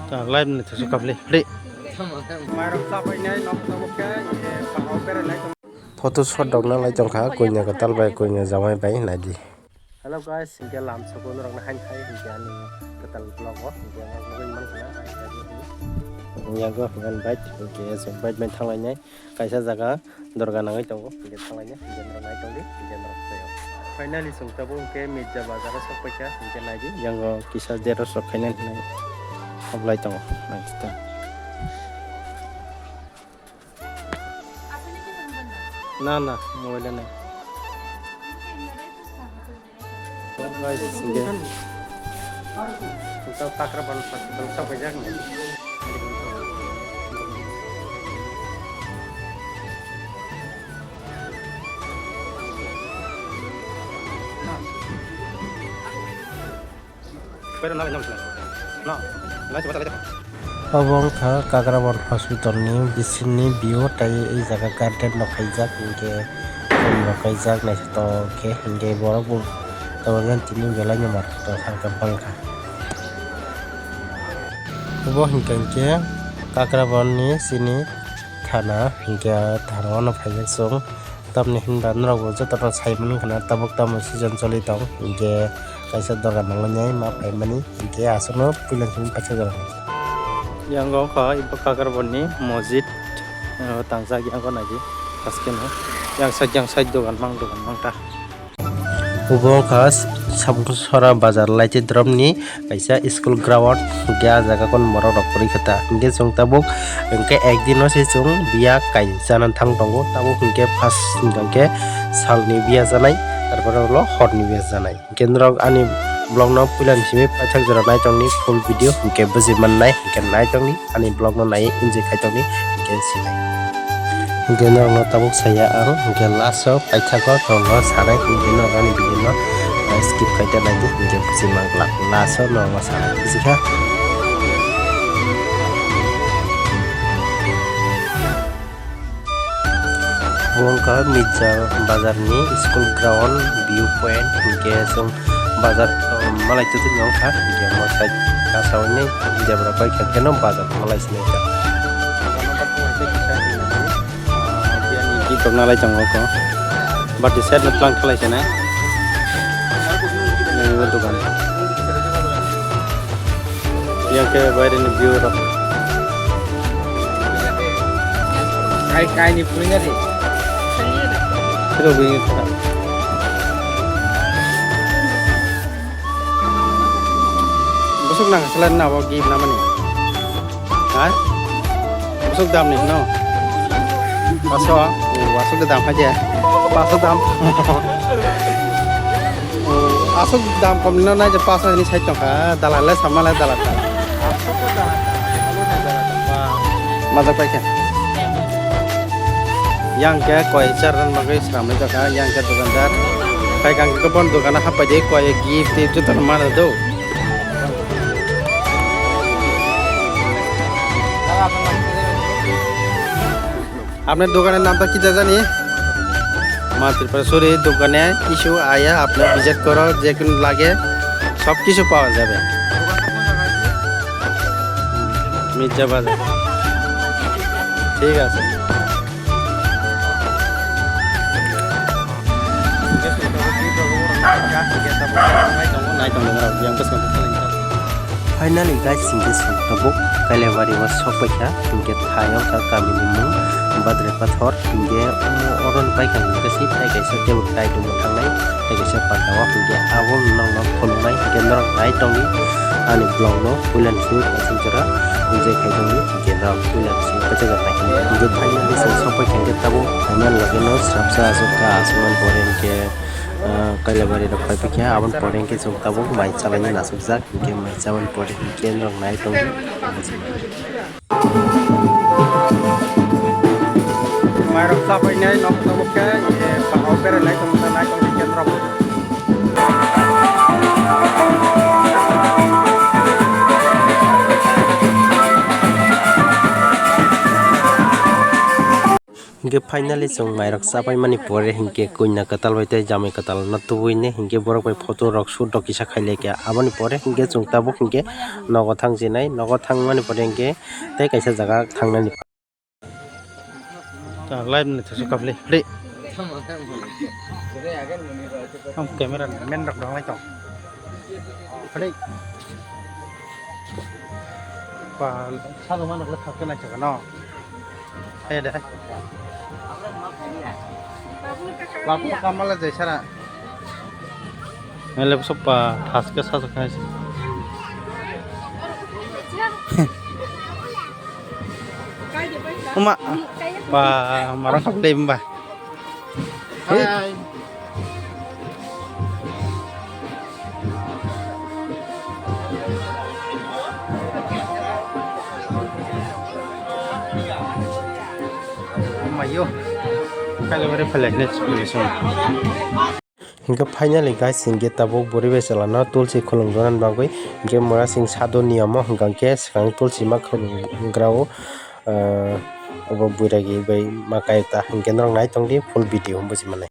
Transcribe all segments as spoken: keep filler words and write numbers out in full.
Live ni thusu kapli. Free. Mairok chapai nai, nok tabuk khe, eh, bahao berai nai tong. Photo shoot rok nang lai tong kha, koina kwtal bai, koina jamai bai, nai di. Hello guys, hinkhe lam soko norok no hain khai, hinkhe ani kwtal vlog o, hinkhe norok nugwi man khana, hain khai di. Yang go, yang bike, hinkhe so bike bai thang lai nai. Kaisa jaga dorga nangwi tongo, hingke thanglaina, hingke norok nai tongdi, hingke norok tei o. Finally, chwng tabuk hingke Mirza Bazar o sok paikha, hingke naidi, yango kisa xerox rok khaina hinwi hablai tongo, naidi ta. Na, na, mobile nai. Guys, hingke. Ito takra ban hospital sa paijak nai. Pero na, na, na. Na, na, na. Obo wngkha Kakrabon hospital ni bisingni view, tei ei jaga garden rok khaijak, hinkhe khum rok kaijak naithotok khe, hinkhe borok bo tabuk tini belai no mar thangkha bangkha. Obo hinkhe hinkhe Kakrabon ni chini thana, hinkhe thana o no phaijak chwng. Tamni hinba norok bo joto no sai mani wngkha na tabuk tamo season choli tong, hinkhe kaisa dogan nangmani ma phaimani, hinkhe aswkno puila simi paisa jorani. Yang wngkha ibo Kakrabon ni mosjid, eh, tangjak yang wngkha naidi, haske no yang side, yang side dogan mang, dogan mang ta. Obo wngkha Sabuksora bazar laiti drop ni kaisa school ground, hingke ah jaga kon borok rok kwrwi khe ta. Hingke chwng tabuk hingke ekdin no se chwng biya kai chana thang tongo. Tabuk hingke first hingke salni biya janai, tarpore ulo horni biya janai. Hingke norok ani vlog no puila ni simi paithak jora nai tongni full video hingke buji mannai, hingke nai tongni. Ani vlog no nai enjoy khai tongdi, hingke sinai. Hingke norok no tabuk saya ang, hingke last o paithago norok no sanai, hingke norok ani video no, eh, skip khai ta naidi, hingke buji mang glak. Last o norok no sanai, buji kha. Bo wngkha Mirza bazar ni school ground view point, hingke chwng bazar, um, malai twi twi wngkha, hingke omo side kasaui ni debra bai kha khe no bazar malai se nai kha. Biyani gift rok nalai tongo kho. Bati side no tlang khalai se nai. Nini o dogan. Yang ke baire ni view rok. Kai, kai ni punya di. Pero bini kha. Busuk nang selai na bo gift na mani. Ha? Aswk dam ni no? Paso, o, aswk dam hai de. Paso dam. O, aswk dam kom ni no nai je paso ni sai tong kha. Dalal le sama le dalal ta. Majak pai kha. Yang ke koi char ran bagwi sramwi tong kha, yang ke dukandar. Kai kang ke bon dukana hapai de koi gift tei joto no mana do. আপনার দোকানের নামটা কি জানি? মা ত্রিপুরেশ্বরী দোকানে কিছু আয়া আপনি ভিজিট করো, যে কোনো লাগে সব কিছু পাওয়া যাবে। মির্জা বাজার। ঠিক আছে। Finally guys, hingke chwng tabuk Kailabari o sok paikha, hingke thai wngkha kami ni mung Badre Pathor, hingke omo oro ni paikha hingke se tai kaisa tebuk tai tongmo thangnai, tai kaisa pata o hingke abo norok no phunuknai, hingke norok nai tongdi ani vlog no puila ni simi aswk jora enjoy khai tongdi. Hingke norok puila simi paithak jora nai hingke finally chwng sok paikha hingke tabuk phaimani loge no srapsa aswk kha, aswk mani pore hingke, ah, Kailabari rok phai paikha, aboni pore hingke chwng tabuk mai chalaina nasukjak, hingke mai chaboni pore hingke norok nai tongdi. Mairok chapai nai nok tabuk khe, eh, bahao berai nai tong, nai tong hingke norok. Hinkhe finally chwng mairok chapai mani pore hinkhe koina kwtal bai tei jamai kwtal no tubui ne hinkhe borok bai photo rok shoot rok kisa khailai kha. Aboni pore hinkhe chwng tabuk hinkhe nogo thang jinai, nogo thang mani pore hinkhe tei kaisa jaga thangnani. Ta live ni thosok kaphli, phli. Ang camera man rok dong lai tong. Phli. Pa, sado manok le thak khe nai chakano. Hai de. Lapu kamala jai sara. Mele sopa thaske sasu khai. Uma, pa marang kap dei ba. Hai. Mayo. Kalo bare phalak ne chukle song. Hinkhe finally guys, hinkhe tabuk bwrwi bai chwla no tulsi khulumjana bagwi hinkhe mura sing sado niyamo hinkhe swkang tulsi ma khulumgrao, ah, obo bwragi bai ma kayok ta hinkhe norok nai tongdi full video buji mani.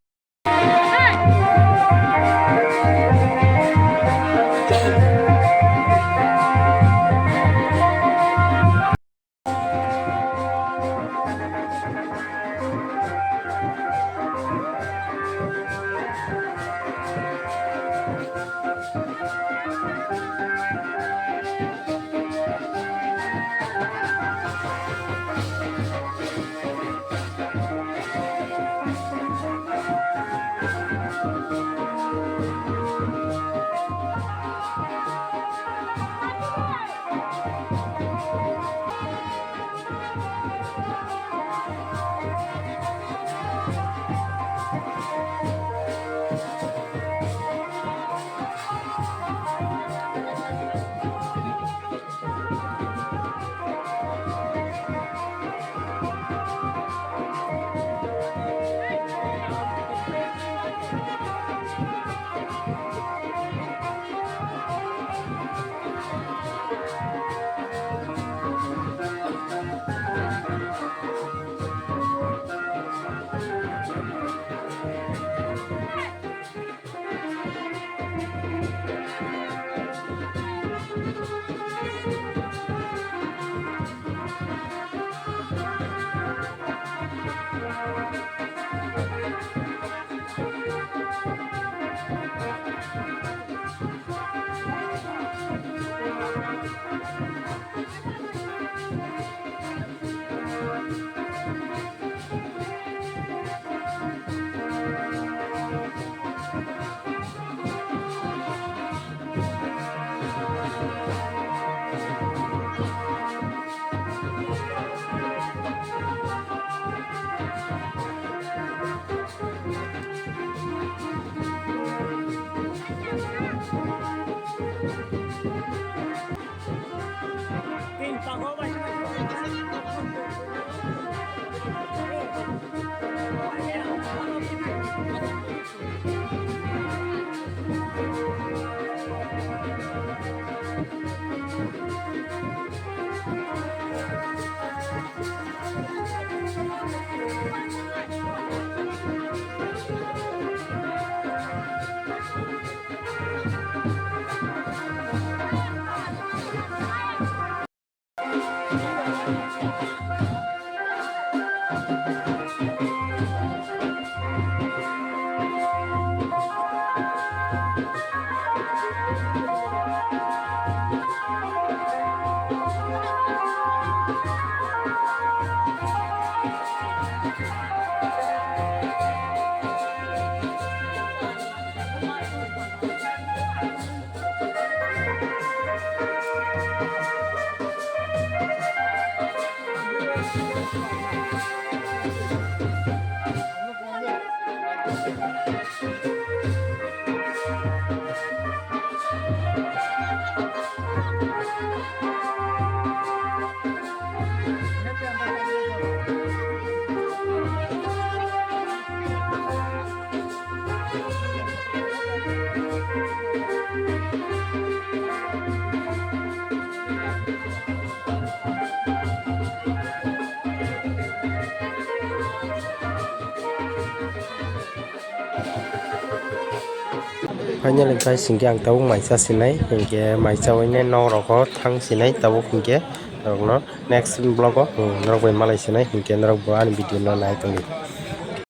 Finally guys, hinkhe ang tabuk mai cha sinai, hinkhe mai chawi nai nok rogo thang sinai, tabuk hinkhe norokno next vlog o, hmm, norok bai malai sinai, hinkhe norok bo ani video no nai tongdi.